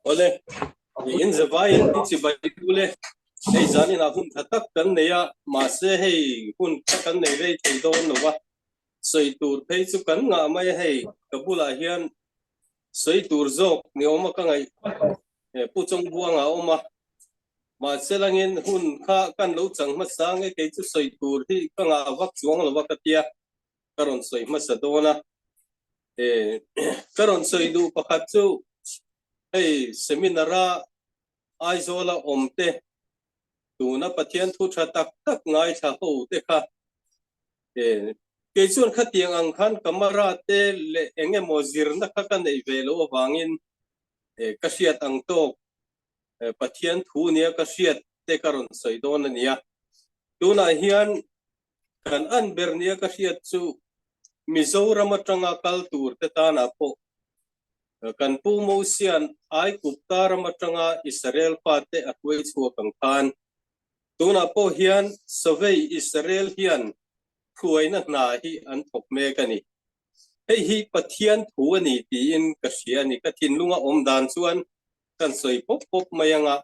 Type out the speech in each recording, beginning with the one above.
Awle, in zavai in chibai ule, hei zanin ah hun tha tak kan nei a, mahse hei hun kha kan nei rei thei dawn lo va, sawi tur phei chu kan ngah mai a hei ka bulah hian sawi tur zawk ni awm a ka ngaih Pu Chawngbuanga a awm a, mahse langin hun kha kan lo chang hmasa nge kei chu sawi tur hi ka ngah vak chuang lo va ka tia. ka rawn sawi hmasa dawn a, ka rawn sawi duh pakhat chu hei seminar a Aizawl a awm te tuna Pathian thu tha tak tak ngaithla ho te kha kei chuan khatiang ang khan camera te leh eng emaw zirna kha ka neih ve loh avangin ka hriat ang tawk Pathian thu nia ka hriat te ka rawn sawi dawn a nia. Tunah hian Kan an ber nia ka hriat chu Mizoram atanga kal tur te tanah pawh kan Pu Mosia'n Aigupta ram atanga Israel fate a hruai chhuak ang khan tunah pawh hian Sawei Israel hian hruaina hna hi an thawk mek a ni. Hei hi Pathian thu a ni tiin ka hria a ni. Ka thinlunga awm dan chuan kan sawi pawp pawp mai anga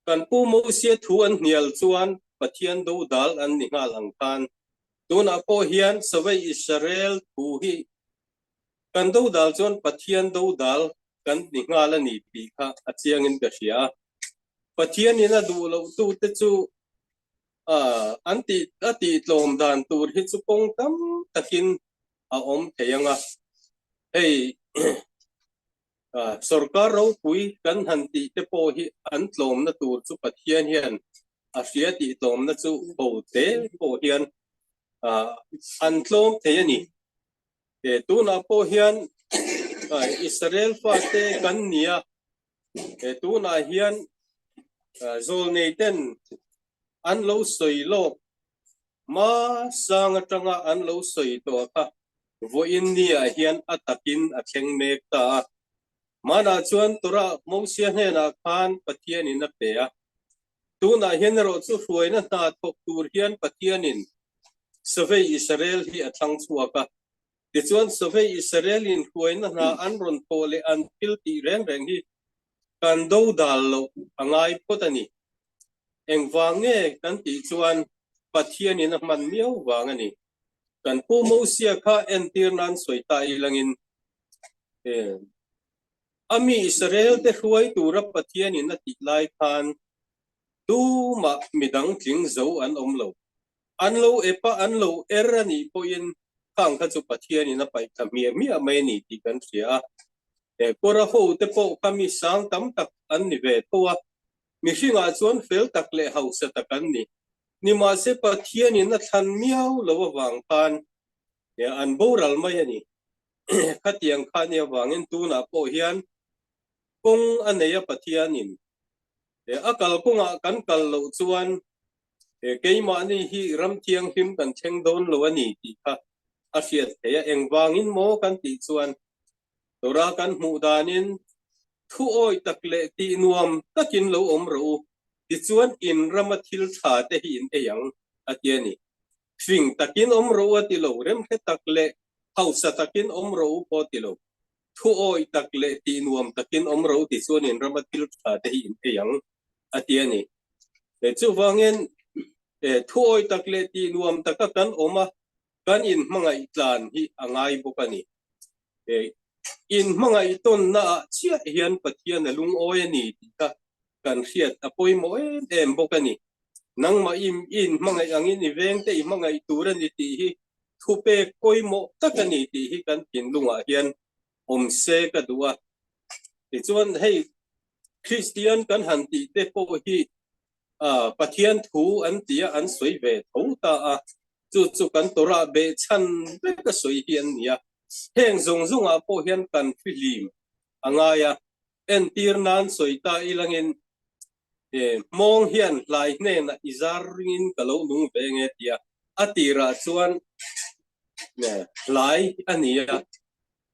Kan Pu Mosia thu an hnial chuan Pathian dodal an ni nghal ang khan tunah pawh hian Sawei Israel thu hi kan dodal chuan Pathian dodal kan ni nghal a ni tih kha a chiangin ka hria a. Pathianin a duh loh tute chu an tih a tihtlawm dan tur hi chu kawng tam takin a awm thei ang a. Hei Sorkar ropui kan han tih te pawh hi an tlawmna tur chu Pathian hian a hria tih tlawmna chu ho te pawh hian an tlawm thei a ni. Tunah pawh hian Israel fate kan ni a, tunah hian zawlnei ten an lo sawi lawk Hmasang atanga an lo sawi tawh kha vawiin niah hian a takin a thleng mek ta a. Hmanah chuan Torah Mosia hnenah khan Pathianin a pe a. Tunah hian erawh chu hruaina hna thawk tur hian Pathianin Sawei Israel hi a thlang chhuak a. Tichuan Sawei Israelin hruaina hna an rawn thawh leh an thil tih reng reng hi kan dodal loh a ngai phawt a ni. Engvang nge kan tih chuan Pathianin a hman miau vang a ni. Kan Pu Mosia kha entir nan sawi ta ilangin a mi Israel te hruai tura Pathianin a tih lai khan tumah midang tling zo an awm lo. An lo ep a, an lo er a nih pawhin khang kha chu Pathianin a paih thla hmiah hmiah mai a ni tih kan hria a. Kawra ho te pawh kha mi sang tam tak an ni ve tho a, Mihringah chuan fel tak leh hausa tak an ni. Nimahse Pathianin a thlan miau lo avang khan an boral mai a ni. Khatiang kha nia avangin tunah pawh hian kawng a nei a Pathianin a kalkawngah kan kal loh chuan keimahni hi ram thianghlim kan thleng dawn lo a ni tih kha a hriat theih a. Engvangin maw kan tih chuan Torah kan hmuh danin thu awi tak leh tih nuam takin lo awm rawh u, tichuan in rama thil tha te hi in ei ang, a ti a ni. Fing takin awm rawh u a ti lo, remhre tak leh hausa takin awm rawh u pawh a ti lo. Thu awi tak leh tih nuam takin awm rawh u tichuan in rama thil tha te hi in ei ang, a ti a ni. Chuvangin thu awi tak leh tih nuam taka kan awm a, kan inhmangaih tlan hi a ngai bawk a ni. Inhmangaih tawnna ah chiah hian Pathian a lungawi a ni tih kha kan hriat a pawimawh em em bawk a ni. Nangmah i inhmangaih angin i vengte i hmangaih tur a ni tih hi thupek pawimawh tak a ni tih hi kan thinlungah hian awm se ka duh a. Tichuan hei Kristian kan han tih te pawh hi Pathian thu an ti a, an sawi ve tho ta a. Chu chu kan Torah behchhan vek a sawi hi an ni a. Heng zawng zawngah pawh hian kan fihlim a ngai a. Entir nan sawi ta ilangin hmawng hian hlai hnenah i zar ringin ka lo nung ve nge tia a tirah chuan hlai a ni a.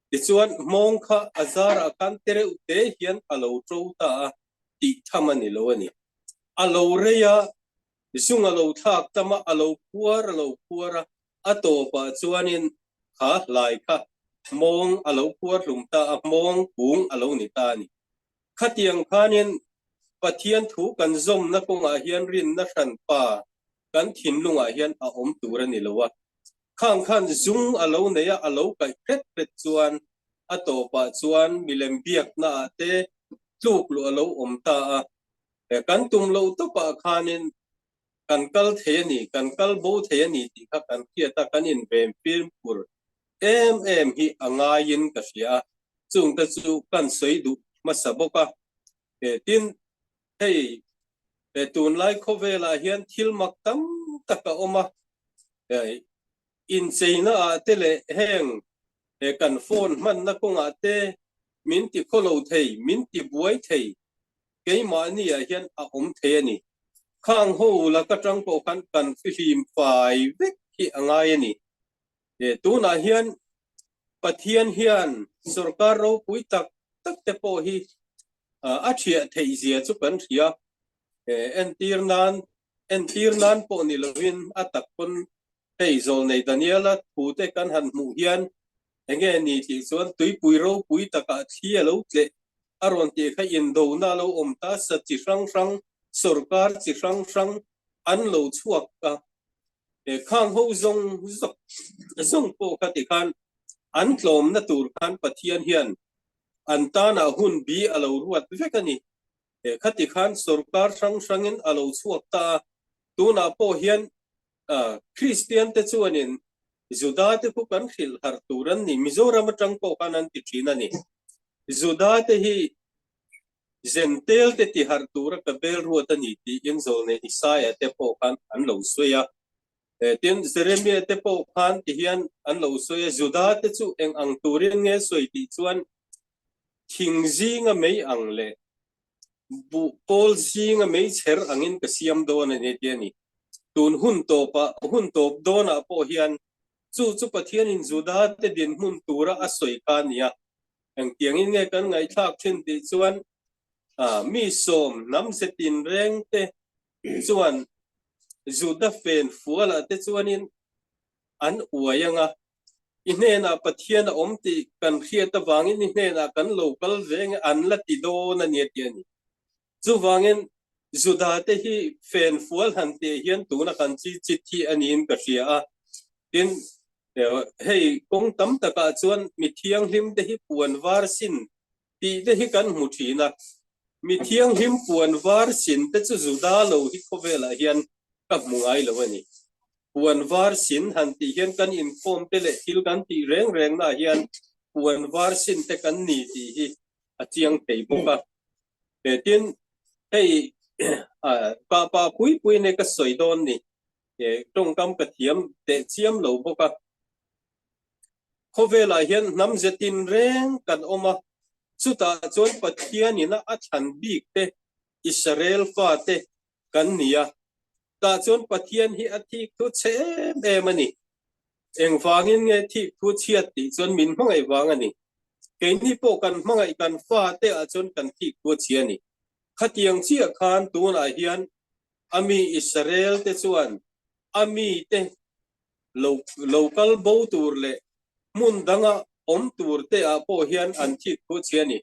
Tichuan hmawng kha a zarah khan tereuh te hian a lo to ta a tih tham a ni lo a ni. A lo rei a, zung a lo thlak tam a, a lo phuar a lo phuar a, a tawpah chuanin kha hlai kha. Hmawng a lo khuar hlum ta a, hmawng kung a lo ni ta a ni. Khatiang khanin Pathian thu kan zawmna kawngah hian rinna hranpa kan thinlungah hian a awm tur a ni lo a. Khang khan zung a lo nei a, a lo kaih hret hret chuan a tawpah chuan milem biaknaah te tluk luh a lo awm ta a. Kan tum loh tawpah khanin kan kal thei a ni, kan kal bo thei a ni tih kha kan hriat a, kan inven fimkhur em em hi a ngaiin ka hria a, chungte chu kan sawi duh hmasa bawk a. Tin, hei tunlai khawvelah hian thil mak tam tak a awm a, incheina ah te leh heng kan phone hmanna kawngah te min ti khawlo thei, min ti buai thei keimahni ah hian a awm thei a ni. Khang ho lak atang pawh khan kan fihlim fai vek hi a ngai a ni. Tunah hian Pathian hian sorkar ropui tak tak te pawh hi a thiah theih zia chu kan hria. Entir nan entir nan pawh ni lovin a tak pawn hei zawlnei Daniela thu te kan han hmuh hian enge ni tih chuan tuipui ropui takah thli a lo tleh a rawn tih kha indona a lo awm ta sa chi hrang hrang sorkar chi hrang hrang an lo chhuak a. Khang ho zawng zawng pawh kha tikhan an tlawmna tur khan Pathian hian an tanah hun bi a lo ruat vek a ni. Khati khan sorkar hrang hrangin a lo chhuak ta a, tunah pawh hian Kristian te chuanin Juda te khu kan hrilh harh tur an ni. Mizoram atang pawh khan an ti thin a ni. Juda te hi Zentel te ti harh tura ka bel ruat a ni tiin zawlnei Isaia te pawh khan an lo sawi a. Tin, Jeremia te pawh khan ti hian an lo sawi a, Juda te chu eng ang turin nge sawi tih chuan thing zinga mei ang leh buh pawl zinga mei chher angin ka siam dawn a ni ti a ni. Tun hun tawpah, hun tawp dawnah pawh hian chu chu Pathianin Juda te dinhmun tura a sawi kha a ni a. Engtiangin nge kan ngaihthlak thin tih chuan mi sawm hnam ze tinreng te chuan Juda fen fualah te chuanin an uai ang a, i hnenah Pathian a awm tih kan hriat avangin i hnenah kan lo kal ve nge an la ti dawn a nia ti a ni. Chuvangin Juda te hi fen fual han tih hian tuna kan chi chit hi a niin ka hria a, tin Hei kawng tam takah chuan mi thianghlim te hi puan var sin tih te hi kan hmu thin a. Mi thianghlim puan var sin te chu Juda lo hi khawvelah hian ka hmu ngai lo a ni. Puan var sin han tih hian kan inkhawm te leh thil kan tih reng reng naah hian puan var sin te kan ni tih hi a chiang thei bawk a. Tin, hei pah pah pui pui nge ka sawi dawn ni. Tawngkam ka thiam teh chiam lo bawk a. Khawvelah hian hnam ze tinreng kan awm a, chutah chuan Pathianin a thlan bik te Israel fate kan ni a, tah chuan Pathian hi a thik thu chhe em em a ni. Engvangin nge thik thu chhiat tih chuan min hmangaih vang a ni. Keini pawh kan hmangaih kan fate ah chuan kan thik thu chhia a ni. Khatiang chiah khan tunah hian A mi Israel te chuan a mite lo lo kal bo tur leh hmun danga awm tur te ah pawh hian an thik thu chhe a ni.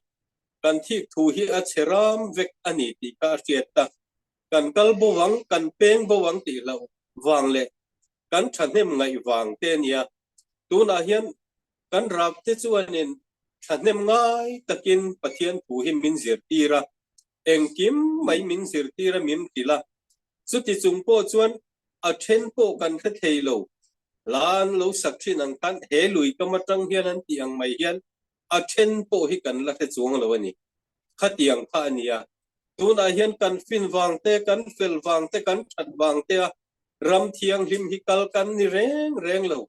Kan thik thu hi a chhe ram vek a ni tih kha a hriat ta. Kan kal bo ang, kan peng bo ang tih hlauh vang leh kan thahnem ngaih vang te a nia. Tunah hian kan rap te chuanin thahnem ngai takin Pathian thu hi min zirtir a, Engkim mai min zirtir a min hrilh a, chuti chung pawh chuan a then pawh kan hre thei lo. Hla an lo sak thin ang khan he lui kam atang hian an tih ang mai hian a then pawh hi kan la hre chuang lo a ni. Khatiang kha a nia. Tunah hian kan fin vang te, kan fel vang te, kan that vang te a ram thianghlim hi kal kan ni reng reng lo.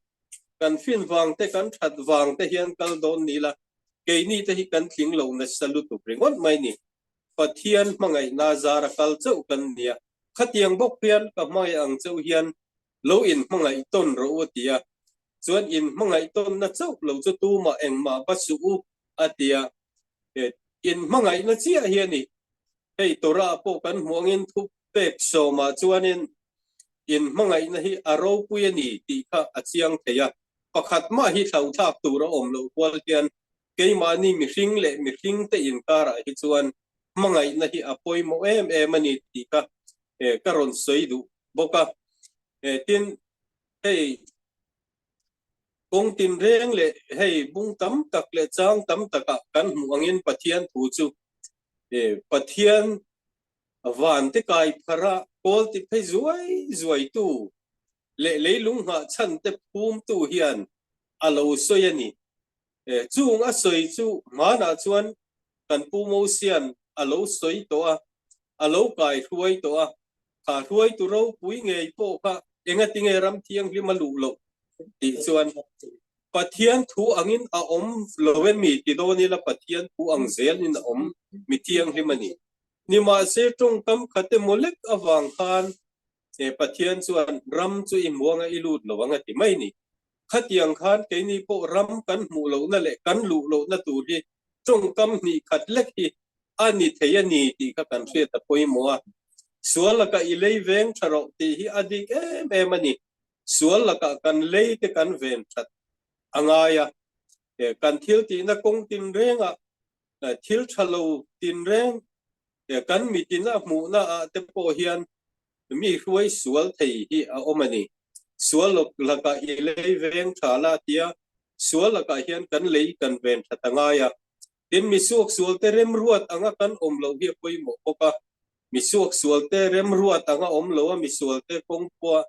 Kan fin vang te, kan that vang te hian kal dawn ni la, Keini te hi kan tling lo nasa lutuk ringawt mai ni. Pathian hmangaihna zara kal chauh kan nia. Khatiang bawk hian ka hmangaih ang chauh hian lo inhmangaih tawn rawh u a ti a. Chuan inhmangaih tawnna chauh lo chu tumah engmah va suh u a ti a. Inhmangaihna chiah hi a ni. Hei Torah pawh kan hmuh angin thu pek sawmah chuanin inhmangaihna hi a ropui a ni tih kha a chiang thei a. Pakhat mah hi thlauhthlak tur a awm loh kual hian keimahni mihring leh mihringte inkarah hi chuan hmangaihna hi a pawimawh em em a ni tih kha ka rawn sawi duh bawk a. Tin, hei kawng tinreng leh hei bung tam tak leh chang tam takah kan hmuh angin Pathian thu chu Pathian van te kai phara kawl ti phei zuai zuaitu leh leilung nghah chhan te phumtu hian a lo sawi a ni. Chung a sawi chu hmanah chuan kan Pu Mosian a lo sawi tawh a, a lo kai hruai tawh a, kha hruaitu ropui ngei pawh kha engatinge ram thianghlim a luh loh tih chuan Pathian thu angin a awm lo em mi ti dawn ila Pathian thu ang zelin a awm mi thianghlim a ni. Nimahse tawngkam khat emaw lek avang khan Pathian chuan ram chu i hmuanga i lut lo ang a ti mai ni. Khatiang khan keini pawh ram kan hmuh lohna leh kan luh lohna tur hi tawngkam hnih khat lek hi a ni thei a ni tih kha kan hriat a pawimawh a. Sual lakah i lei veng tha rawh tih hi a dik em em a ni. Sual lakah kan lei te kan ven that a ngai a. Kan thil tihna kawng tinrengah thil tha lo tinreng kan mitin a hmuhna ah te pawh hian mi hruai sual thei hi a awm a ni. Sual lakah i lei veng tha la tia sual lakah hian kan lei kan ven that a ngai a. Tin, mi suaksual te remruat anga kan awm loh hi a pawimawh bawk a. Mi suaksual te remruat anga awm lo a misual te kawngkhua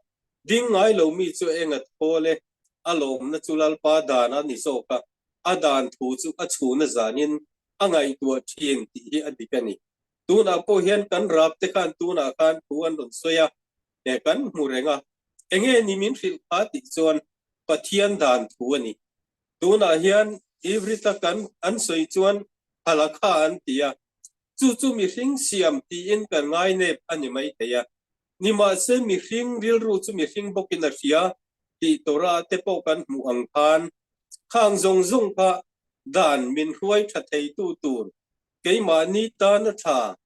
ding ngai lo mi chu eng a thawl e, a lawmna chu Lalpa dan a ni zawk a, a dan thu chu a chhuna zanin a ngaihtuah thin tih hi a dik a ni. Tunah pawh hian kan rap te khan tunah khan thu an rawn sawi a, kan hmu reng a, enge ni min hrilh kha tih chuan Pathian dan thu a ni. Tunah hian Ivrita kan an sawi chuan Halakha an ti a, chu chu mihring siam tiin kan ngainep a ni mai thei a. Nimahse mihring rilru chu mihring bawkin a hria tih Torah te pawh kan hmuh ang khan khang zawng zawng kha dan min hruai tha theitu tur keimahni tana tha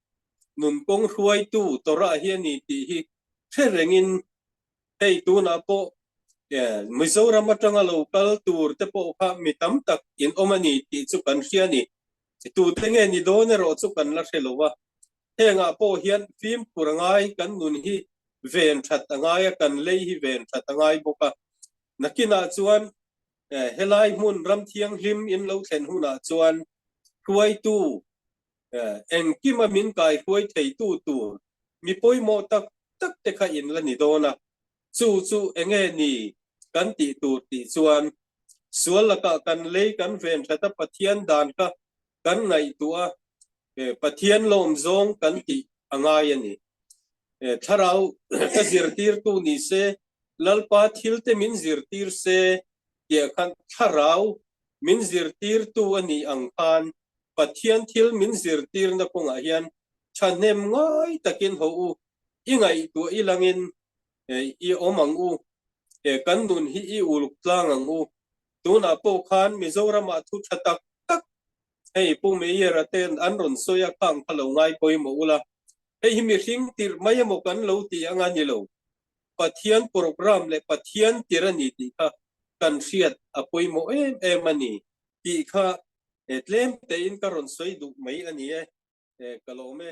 nun kawng hruaitu Torah hi a ni tih hi hre rengin hei tunah pawh Mizoram atanga lo kal tur te pawh kha mi tam tak in awm a ni tih chu kan hria a ni. Tute nge ni dawn erawh chu kan la hre lo a. Hengah pawh hian fimkhur a ngai, kan nun hi ven that a ngai a, kan lei hi ven that a ngai bawk a. Nakinah chuan helai hmun ram thianghlim in lo thlen hunah chuan hruaitu engkima min kaihruai theitu tur mi pawimawh tak tak te kha in la ni dawn a, chu chu enge ni kan tih tur tih chuan sual lakah kan lei kan ven that a Pathian dan kha kan ngaihtuah a, Pathian lawm zawng kan tih a ngai a ni. Thlarau ka zirtirtu ni se, Lalpa thil te min zirtir se tiah khan thlarau min zirtirtu a nih ang khan Pathian thil min zirtirna kawngah hian thahnem ngai takin ho u, i ngaihtuah i langin i awm ang u, kan nun hi i uluk tlang ang u. Tunah pawh khan Mizoramah thu tha tak tak hei Pu Mayor-a ten an rawn sawi a, khang kha lo ngai pawimawh ula, hei hi mihring tirh mai emaw kan lo ti anga ni lo, Pathian program leh Pathian tirh a ni tih kha kan hriat a pawimawh em em a ni tih kha tlem tein ka rawn sawi duh mai a ni e, ka lawm e.